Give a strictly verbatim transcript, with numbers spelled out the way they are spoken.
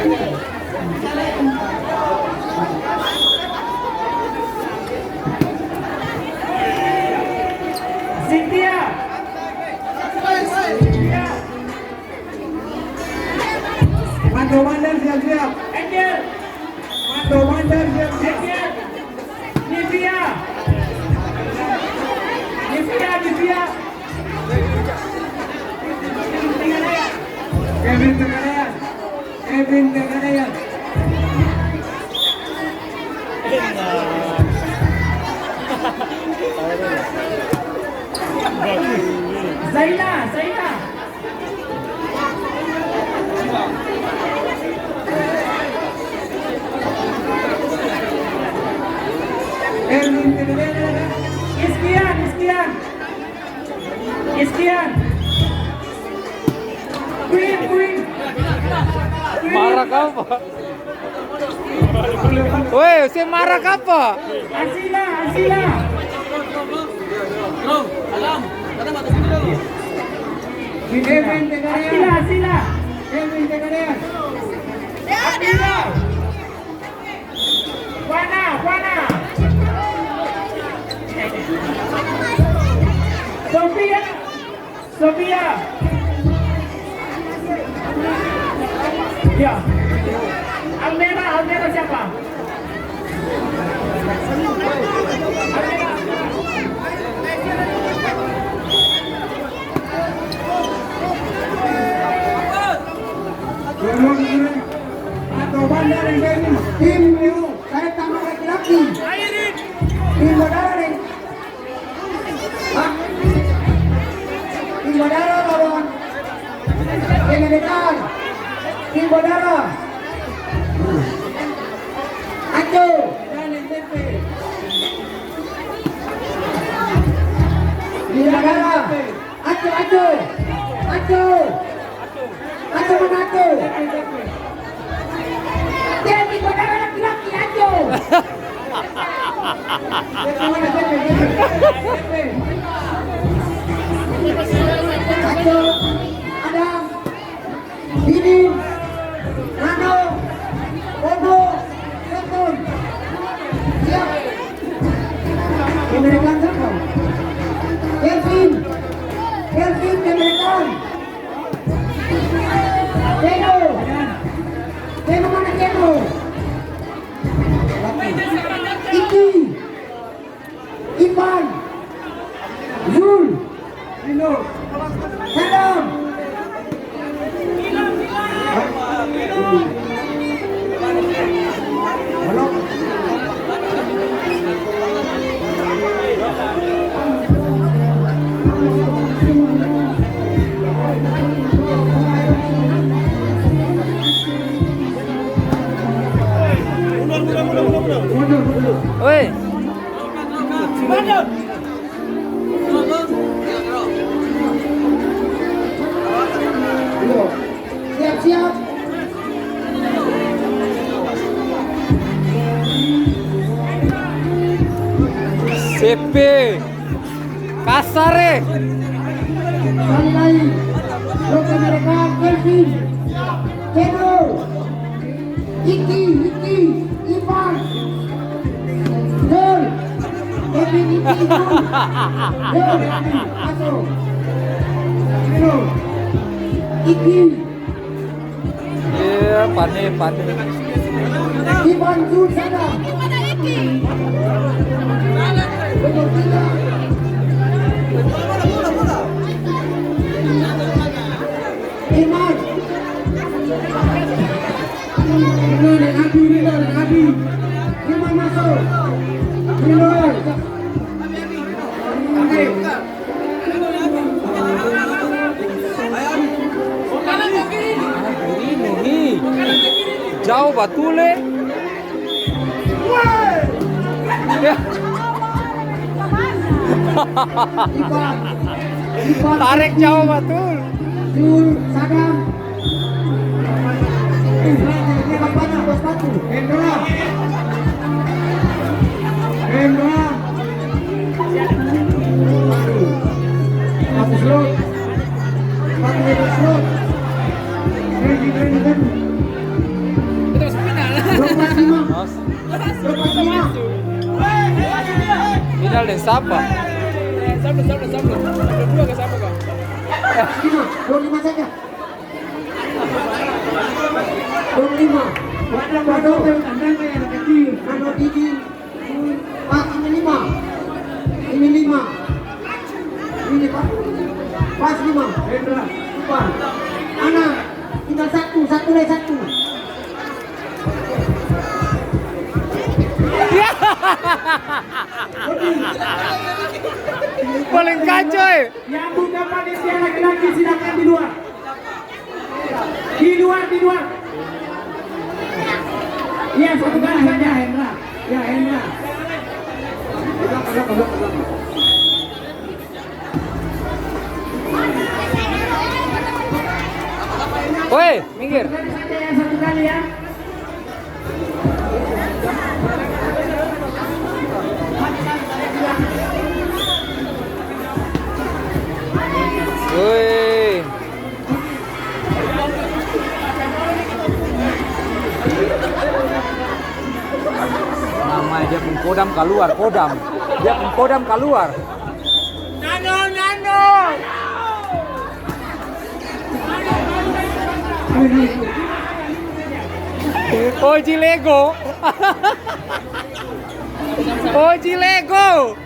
Cynthia. Cynthia. Mando Mander siap-siap. Angel. Mando Mander siap-siap. Angel. Nivia. Nivia, Nivia. Kevin Zakaria. Kevin Zakaria. Zaina, Zaina. Iskian, Iskian. Iskian. Queen, Queen. Queen. Marah kapa? Weh, se marah kapa? Asila, Asila. Asila, Asila. Asila. Juana, Juana. Sofia. Sofia. Ya. Almera, Almera siapa? Tim Leo, saya tambah laki-laki. Tim Badara deh. Hah? Tim Badara lawan Kemenetan. Tim Badara. Aco. Tim Badara. Aco, Aco. Aco. Aco mana Aco? Dia di Badara laki-laki, Aco. Aco, Adam, Dini, Nano, Bobo, Sokon. Siap. Kemenetan siapa? Kelvin. Kelvin Kemenetan. Keno. Keno mana Keno? Iki. Ipan. Zul. Sadam. Oi. Siap-siap. Sepe. Kasar e. Kembali lagi. Dokter mereka, Kelvin. Cedro. Iki, Iki, Ipan. Gol. Kevin, Iki, Ipan. Gol. Masuk. Gol. Iki. Iya, pane, pane. Ipan, Zul, sana. Nomor tiga. Iman. Rino deng Abi, Rino deng Abi. Iman masuk. Rino. Rino, hi. Jao batul, e. Tarek jao batul. Hendra. Hendra. Aduh. Bagus, Rod. Bagus, Rod. Ready, ready, ready. Final deng sapa? Lima, dua lima saja. Dua lima. Waduh, waduh. Anu, Didi. Pas, ini lima. Ini lima. Ini, Pak. Pas lima. Hendra. Pas. Ana, tinggal satu, satu lai, satu. Paling kacau, eh. Yang buka panitia laki-laki, silakan di luar. Di luar, di luar. Iya, satu kali saja. Hendra. Ya, Hendra. Woi, minggir. Satu kali saja ya, satu kali ya. Woi. Namanya dia pung kodam kaluar, kodam. Dia pung kodam kaluar. Nano, nano. Oji Lego. Oji Lego.